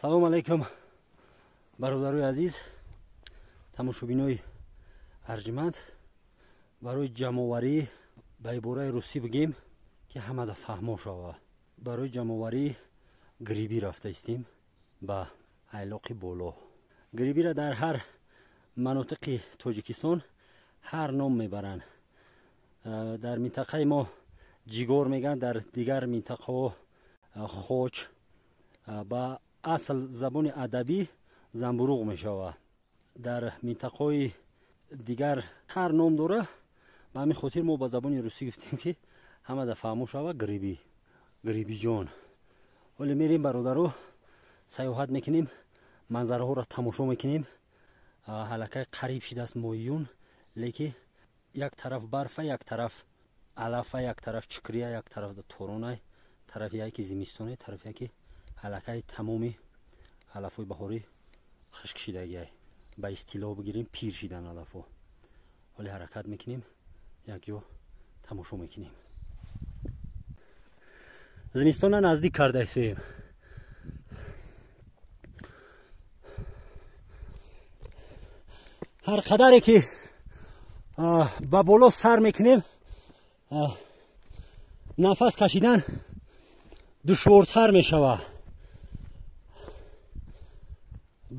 Салом алейкум, бародарои азиз, тамошобинои арҷманд. Барои ҷамъоварӣ, ба ибораи русӣ бигем, ки ҳамада фаҳмо шава, барои ҷамъоварии грибӣ рафта истем ба айлоқи боло. Грибиро дар ҳар манотиқи Тоҷикистон ҳар ном мебаранд. Дар минтақаи мо ҷигор мегӯянд, дар дигар минтақаҳо хоч, ба асл забони адабӣ замбуруғ мешавад. Дар минтақаҳои дигар ҳар ном дора. Ба ҳамин хотир мо ба забони русӣ гуфтем, ки ҳамада фаҳмо шава: грибӣ, грибиҷон. Ҳоле мерем, бародаро, саёҳат мекунем, манзараҳоро тамошо мекунем. Ҳалакай қариб шидааст моҳи июн, леки як тараф барфа, як тараф алафа, як тараф чикрия, як тараф торонай, тарафи яке зимистоне, тарафи яке ҳалакай тамоми алафҳои баҳорӣ хушк шидагиай, ба истилоҳ бигирем, пир шидан алафҳо. Ҳоле ҳаракат мекунем, якҷо тамошо мекунем. Зимистона наздик карда истоем. Ҳар қадаре ки ба боло сар мекунем, нафас кашидан душвортар мешавад,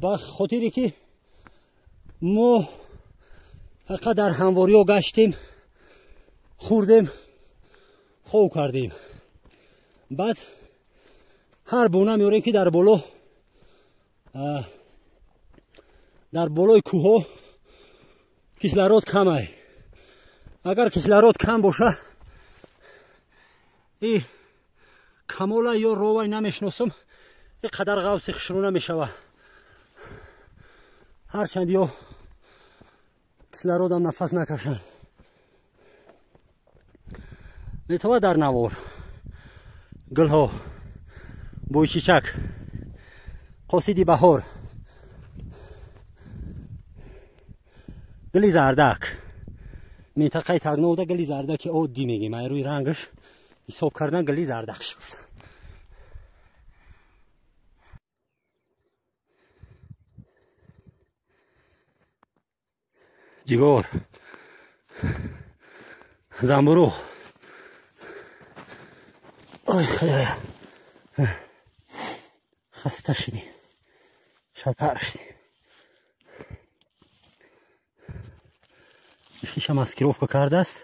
ба хотире ки мо фақат дар ҳамвориҳо гаштем, хӯрдем, хов кардем. Баъд ҳар бона меорем, ки дар боло, дар болои кӯҳҳо кислород камай. Агар кислород кам боша, и камола ё ровай намешиносам, и қадар ғавси хушрӯ намешава. Ҳарчанд ё кислородам нафас накашанд, метавад. Дар навор гулҳо, бӯйчичак, қосиди баҳор, гули зардак. Минтақаи Тагновда гули зардаки оддӣ мегем, ай рӯи рангаш ҳисоб кардан гули зардак гуфтан. Ҷигор, замбуруғ. Ой, худоя, хаста шудем, шалпар шудем. Хиша маскировка кардааст,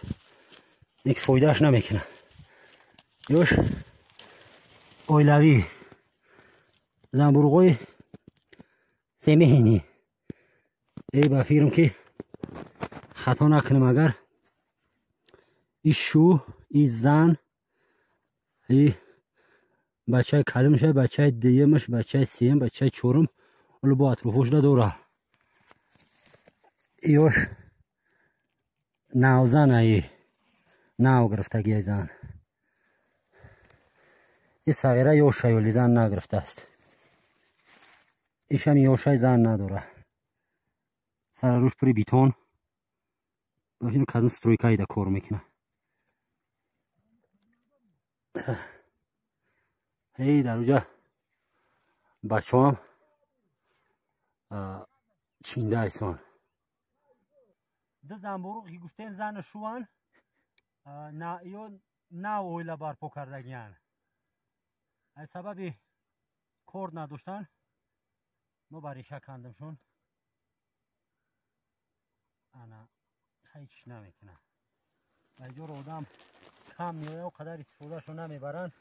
леки фоидааш намекунад. Ёш оилавӣ, замбуруғҳои семейный. Э, ба фикрам, ки хато накунам, агар и шу, и зан, и бачаи калимша, бачаи дуюмаш, бачаи сеюм, бачаи чорум оло бо атрофошда дора. Ёш навзан, аи нав гирифтагиай зан. И сағира ёша, ёли зан нагирифтааст. Ишам ёшай, зан надора. Сара рӯш пури бетон, кадом стройкаида кор мекунад. Эй, дар уҷа бачаам чинда айсон. Ду замбуруғ, ки гуфтем, зану шуван, ё нав оила барпо кардагиян. Аз сабаби кор надоштан мо ба реша кандамшон. Ана ҳеҷ намекунад. Ба иҷоро одам кам меояд, қадар истифодаашон намебаранд.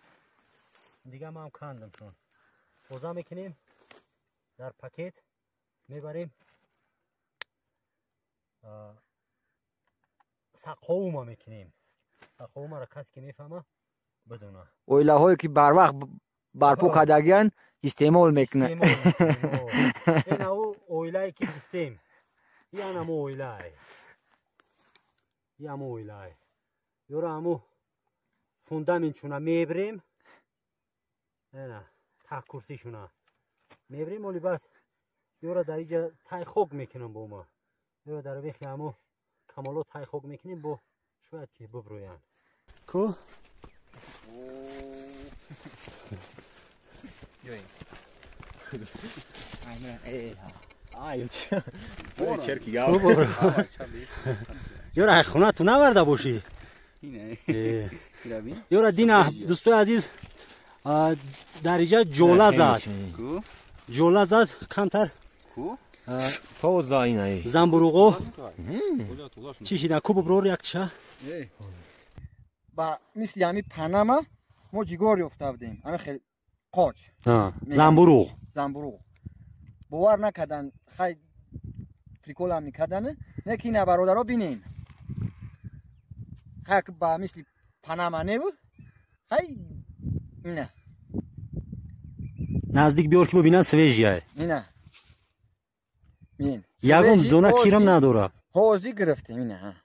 Дига ман кандамшон, тоза мекунем, дар пакет мебарем, сақовума мекунем. Сақовумаро касе ки мефаҳма, бидона. Оилаҳое ки барвақт барпо кардагиян, истеъмол мекунанд. Ин оилае ки гуфтем, и анамо оилае, и амо оилае. Ёро ҳамо фундаментшуна мебирем, ана таҳкурсишуна мебирем. Оли баъд ёра дар иҷа тай хок мекунам бо ма, ёра дар вехи ҳамо камоло тай хок мекунем, бо шояд ки бубрӯянд ку. Ёра хона ту наварда бошӣ. Ёра дина дӯстои азиз дар иҷа ҷола зад. Ҷола зад камтар. Тоза инай. Замбуруғо. Чӣ шида? Ку буброр якча? Ба мисли ҳами Панама мо ҷигор ёфта будем. Ҳами хел қоч. Замбуруғ. Замбуруғ. Бовар накардан, хай приколам мекардан, не ки ина бародаро бинен. Хай ба мисли Панама небуд. Хай ина. Наздик биёр ки бибинан свежия. Ина. Бинен. Ягон дона кирам надора. Ҳозир гирифтем ина.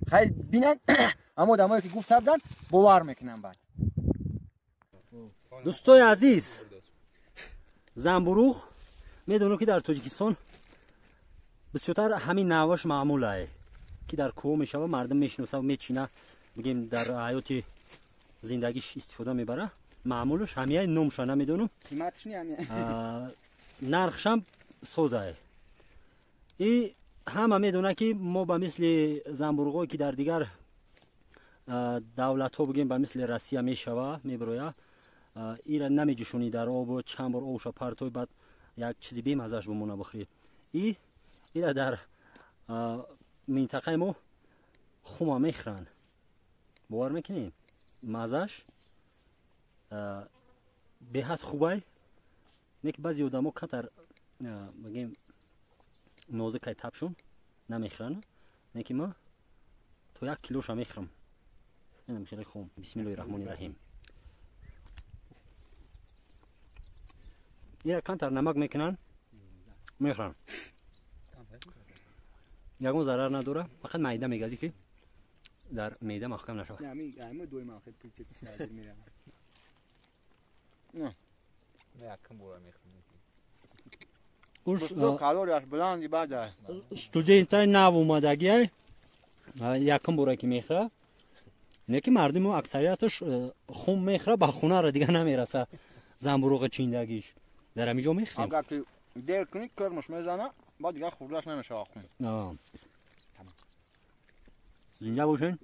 Хай бинан, аммо одамое ки гуфта буданд бовар мекунанд баъд. Дӯстои азиз, замбуруғ медонам ки дар Тоҷикистон бисёртар ҳамин навъаш маъмул ае ки дар кӯҳ мешава, мардум мешиноса, мечина, бигем дар ҳаёти зиндагиш истифода мебара. Маъмулаш ҳамияй, номша намедонам. Қиматш не ҳамия. Нархшам созае. И ҳама медона ки мо ба мисли замбуруғое ки дар дигар давлатҳо бигем ба мисли Россия мешава, мебироя, ира намеҷӯшонӣ дар об, чанд бор обша партой, баъд як чизи бемаззаш бимона бихӯрӣ. И ира дар минтақаи мо хума мехӯранд. Бовар мекунед? Маззаш беҳад хубай, не ки баъзе одамо камтар бигем нозикай табшон намехӯранд, не ки ма то як килоша мехӯрам. Инам хеле хум. Бисмиллоҳи раҳмони раҳим. Ира камтар намак мекунанд, мехӯранд. Ягон зарар надора, фақат майда мегазӣ ки дар меъда маҳкам нашавад. Студентаи нав омадагиай якум бора ки мехӯра, не ки мардуми мо аксарияташ хум мехӯра, ба хонаро дига намераса замбуруғи чиндагиш. Дар ҳамин ҷо мехӯрем. Агар ки дер кунӣ кирмаш мезана, баъд дигар хӯрдаш намешавад хум. Зинда бошен,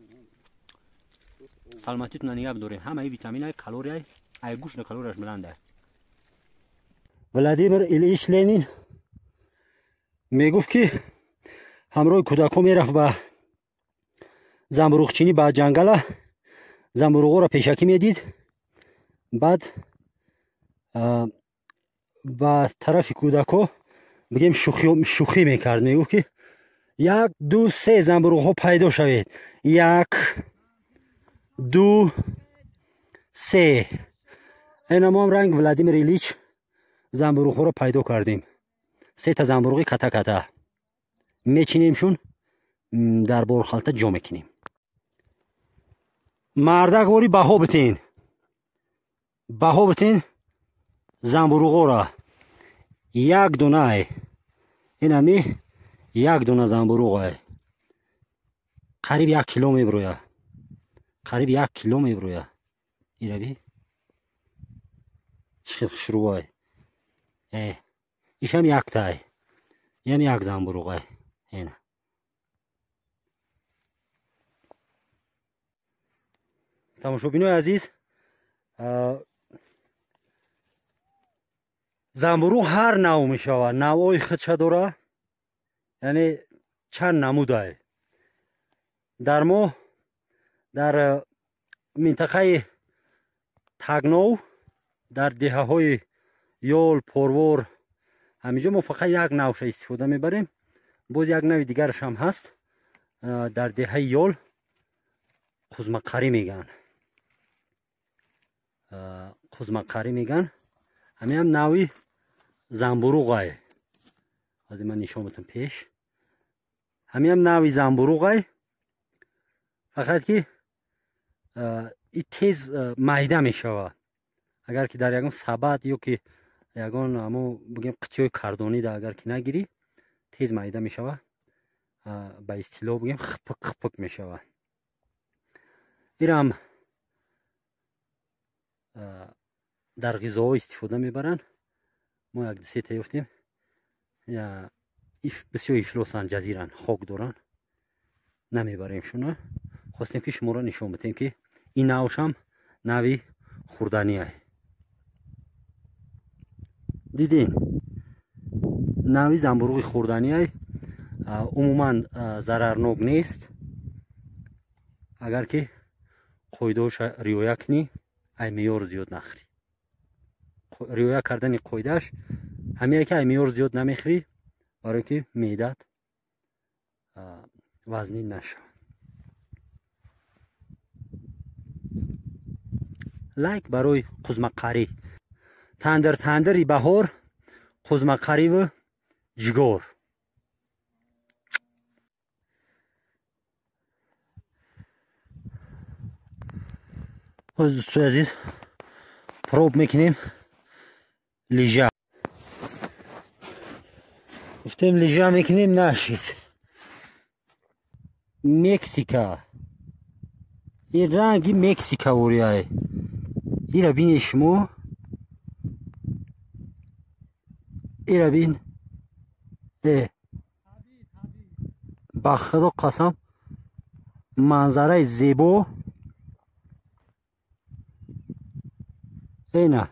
саломатитона нигаҳ бидорем. Ҳамаи витаминай, калорияй, ай гӯшт калорияш баланда. Владимир Ильич Ленин мегуфт ки ҳамроҳи кӯдакҳо мерафт ба замбуруғчинӣ ба ҷангала, замбуруғҳоро пешакӣ медид, баъд ба тарафи кӯдакҳо бигем шӯхӣ мекард. Мегуфт ки 1, 2, 3 замбуруғҳо пайдо шавед. 1, 2, 3. Ина мо ҳам ранг Владимир Ильич замбуруғҳоро пайдо кардем. Сета замбуруғи ката-ката мечинемшун, дар борхалта ҷо мекунем. Мардак вори баҳо битен, баҳо битен замбуруғҳоро. Як донае, инами як дона замбуруғае, қариб 1 кило мебироя, қариб 1 кило мебироя. Ираби чӣ хел хушрӯай. Ишам яктае, ям як замбуруғае. Ина тамошобинои азиз, замбуруғ ҳар нав мешавад, навъҳои худша дора, яъне чанд намудае. Дар мо дар минтақаи Тагнов, дар деҳаҳои Ёл, Порвор, ҳаминҷо мо фақат як навша истифода мебарем. Боз як нави дигараш ҳам ҳаст, дар деҳаи Ёл қузмақарӣ мегӯянд, қузмақарӣ мегӯянд. Ҳамин ҳам нави замбуруғае. Ҳозир ман нишон медиҳам пеш. Ҳамин ҳам нави замбуруғае, фақат ки и тез майда мешавад. Агар ки дар ягон сабад ё ки ягон ҳамо бигем қитиҳои кардонида агар ки нагирӣ, тез майда мешавад. Ба истилоҳ бигем хипик хипик мешавад. Ирам Дар ғизоҳо истифода мебаранд. Мо як сета ёфтем. Бисёр ифлосанд, ҷазиранд, хок доранд. Намебарем шуна. Хостем ки шуморо нишон бидем ки ин навшам нави хӯрданиай. Дидин? Нави замбуруғи хӯрданиай, умуман зарарнок нест. Агар ки қоидаҳоша риоя кунӣ, ай меъёр зиёд нахӯрӣ. Риоя кардани қоидааш ҳамие ки ай меъёр зиёд намехӯрӣ, барое ки меъдат вазнин нашавад. Лайк барои қузмақарӣ. Тандир тандири баҳор, қузмақариву ҷигор. Ҳоз дӯстои азиз проб мекунем лижа. Гуфтем лижа мекунем, нашид. Мексика. Ин ранги Мексика ворияй. Ира бинед шумо. Ира бин. Ба худо қасам манзараи зебо. Эна.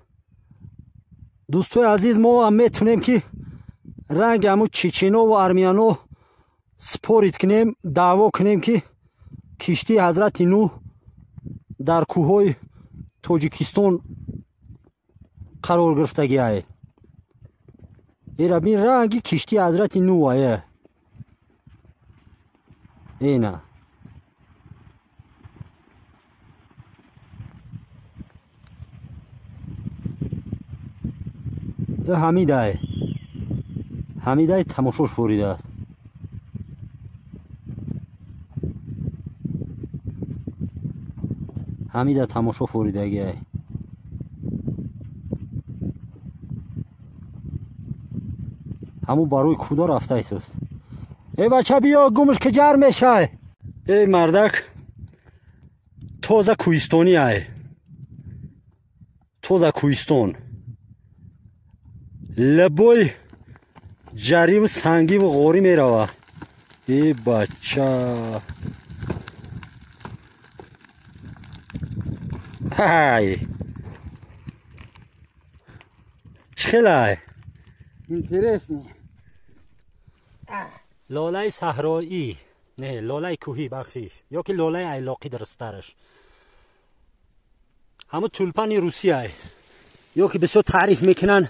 Дӯстои азиз, мо ҳам метавонем ки ранги ҳамун чеченову армяно спорит кунем, даъво кунем ки киштии ҳазрати Нӯҳ дар кӯҳҳои Тоҷикистон қарор гирифтагиай. Ира бин ранги киштии ҳазрати Нӯҳ ае. Эна. Ҳамидай. Ҳамидай тамошош буридааст. Ҳамида тамошо фуридагиай. Ҳамун барои куда рафтаисост. Эй бача биё, гумш ки ҷар мешай. Эй мардак тоза кӯҳистонӣ ай. Тоза кӯҳистон. Лабои ҷариву сангиву ғорӣ мерава. Эй бача. Ҳай. Чӣ хелай? Интересно. Лолаи саҳроӣ, не, лолаи кӯҳӣ, бахшиш, ё ки лолаи айлоқӣ дурусттараш. Ҳамун тулпани русияй. Ё ки бисёр таъриф мекунанд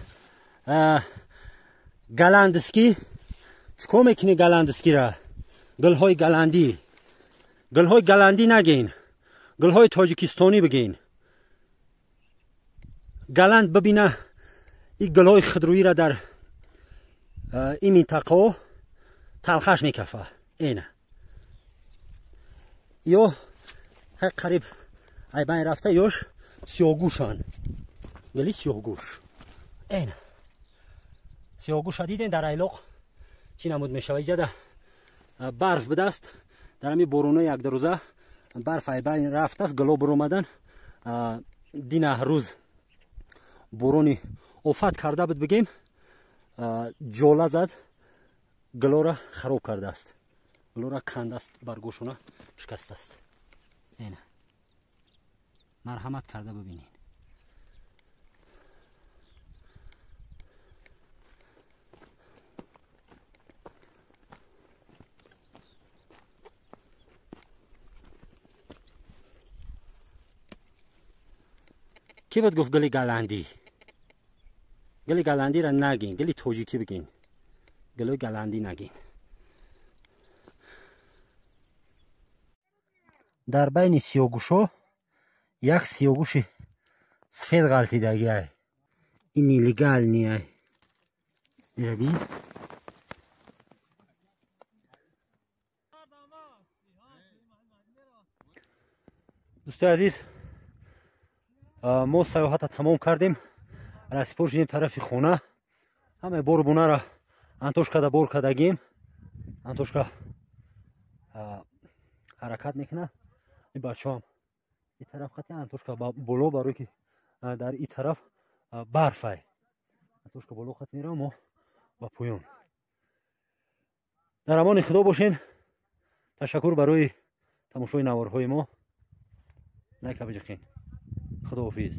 голландский. Чӣ кор мекунӣ голландскийра? Гулҳои голландӣ. Гулҳои голландӣ нагин. Гулҳои тоҷикистонӣ бигин. Голланд бибина ин гулҳои худрӯиро дар ин минтақаҳо талхаш мекафа. Эна. Ё қариб айбайн рафта ёш сиёҳгӯшанд. Гули сиёҳгӯш. Эна. Сиёҳгӯша диден дар айлоқ чӣ намуд мешавад? Иҷада барф будаст. Дар ҳамин боронои якдурӯза барф айбайн рафтааст, гуло буромадан. Дина рӯз борони офат карда буд бигем, ҷола зад, гулора хароб кардааст. Гулора кандааст, баргошона шикастааст. Эна. Марҳамат карда бибинед. Ки буд гуфт гули голландӣ? Гули голландиро нагин, гули тоҷикӣ бигин. Гули голландӣ нагин. Дар байни сиёҳгӯшҳо як сиёҳгӯши сафед ғалтидагиай. Ин нелегалниай. Ира бин. Дӯстои азиз, мо саёҳатро тамом кардем. Расипор шудем тарафи хона. Ҳамаи бору бунаро Антошкада бор кардагим. Антошка ҳаракат мекунад. Ин бачаҳам ин тараф хати Антошка боло, барое ки Дар ин тараф барфай. Атошка боло хат меравам, мо ба поён. Дар амони Худо бошен. Ташаккур барои тамошои наворҳои мо. Лайка биҷиқен. Худоҳофиз.